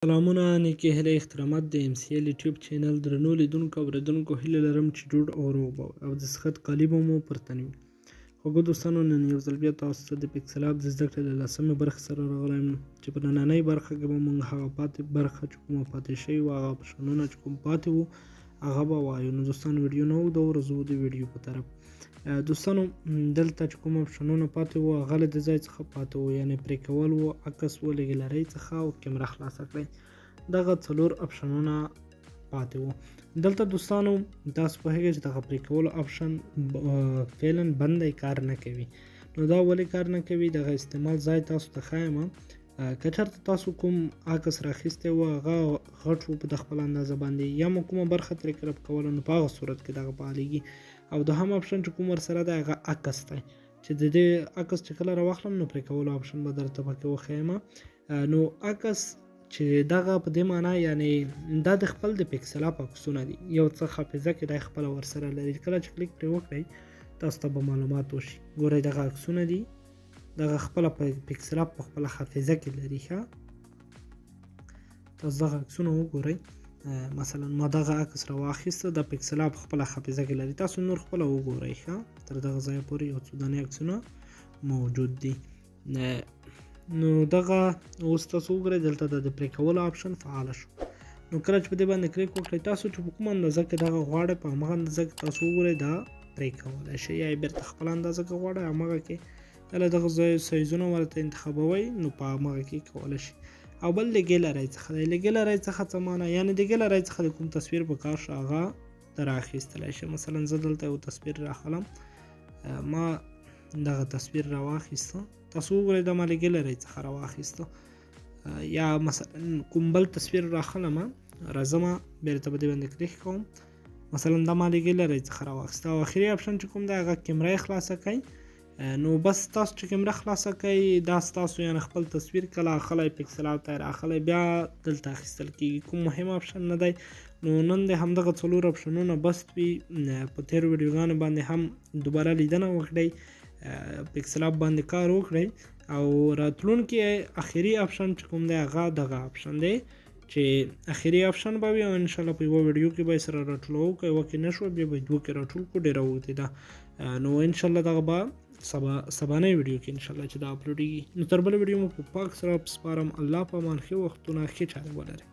سلامونه نیکې هیلې احترامات د ایم سی ایل یوټیوب چینل درنو لیدونکو او اورېدونکو، هیله لرم چې جوړ او روغ به او د صحت کالي به مو پر تن وي. خوږو دوستانو، نن یو ځل بیا تاسو ته د پیکسل اپ د زده کړې له لسمې برخې سره راغلی یم چې په نننۍ برخه کې به موږ هغه پاتې برخه چې کومه پاتې شوې وه، هغه اپشنونه چې کوم پاتې وو، هغه به وایو. نو دوستانو، ویډیو نه اوږدوو، ورځو د ویډیو په طرف. دوستانو، دلته چې کوم اپشنونه پاتې وو، هغه له دې ځای څخه پاتې وو، یعنې پرې کول وو، عکس وو له ګیلرۍ څخه او کیمره خلاصه کړئ. دغه څلور اپشنونه پاتې وو دلته. دوستانو، تاسو پوهیږئ چې دغه پرې کولو اپشن فعلا بند دی، کار نه کوي. نو دا ولې کار نه کوي؟ دغه استعمال ځای تاسو ته ښایم. که چېرته تاسو کوم عکس راخیستی و، هغه غټ و په د خپل اندازه باندې، یا مو کومه برخه ترې crop کوله، نو په هغه صورت کې دغه فعالېږي. او دوهم اپشن چې کوم ورسره دی، هغه عکس دی، چې د دې عکس چې کله راواخلم، نو پرې کولو اپشن به درته پکې وښیم. نو عکس چې دغه په دې معنی، یعنی دا د خپل د پیکسل اپ عکسونه دي، یو څه حافظه کې دی خپله ورسره لري. کله چې کلیک پرې وکړئ، تاسو ته به معلومات وشي. ګورئ، دغه عکسونه دي، دغه خپله پیکسل اپ په خپله حافظه کې لري. ښه، تاسو دغه عکسونه وګورئ. مثلا ما دغه عکس راواخیسته، د پیکسل اپ خپله حافظه کې لري. تاسو نور خپله وګورئ. ښه، تر دغه ځایه پورې یو څو دانې عکسونه موجود دي. نو دغه اوس تاسو وګورئ، دلته د پرې کولو اپشن فعال شو. نو کله چې په دې باندې کلیک وکړئ، تاسو چې په کومه اندازه کې دغه غواړئ، په هماغه اندازه کې تاسو وګورئ دا پرې کولی شئ، یا یې بیرته خپله اندازه کې غواړئ، هماغه کې کله دغه ځای سایزونه ورته انتخابوئ، نو په هماغه کې کولی شئ. او بل د ګیلرۍ څخه دی. له ګیلرۍ څخه څه معنا؟ یعنې د ګیلرۍ څخه د کوم تصویر په کار شو، هغه ته راخیستلی شي. مثلا زه دلته یو تصویر راخلم، ما دغه تصویر راواخیسته، تاسو وګورئ، دا ما له ګیلرۍ څخه راواخیسته. یا مثلا کوم بل تصویر راخلم، راځم بیرته په دې باندې کلیک کوم، مثلا دا ما له ګیلرۍ څخه راواخیسته. او اخري اپشن چې کوم دی، هغه کیمره یې خلاصه کړئ. نو بس تاسو چې کیمره خلاصه کړئ، دا ستاسو یعنې خپل تصویر کله اخلئ، پیکسل اپ ته راخلئ، بیا دلته اخیستل کیږي. کوم مهم اپشن نه دی. نو نن د همدغه څلور اپشنونه بس وي. په تېرو ویډیوګانو باندې هم دوباره لیدنه وکړئ، پیکسل اپ باندې کار وکړئ. او راتلونکي اخري اپشن چې کوم دی، هغه دغه اپشن دی چې اخري اپشن به وي، او انشاءالله په یوه ویډیو کې به یې سره راټولوو. که یوه کې نه شو، بیا به یې دوه کې راټول کړو، ډېره اوږده ده. نو انشاءالله دغه به سبا سبانۍ ویډیو کې انشاءالله چې دا اپلوډېږي. نو تر بلې ویډیو مو په پاک سره سپارم، الله په امان، ښې وختونه، ښې چارې ولرئ.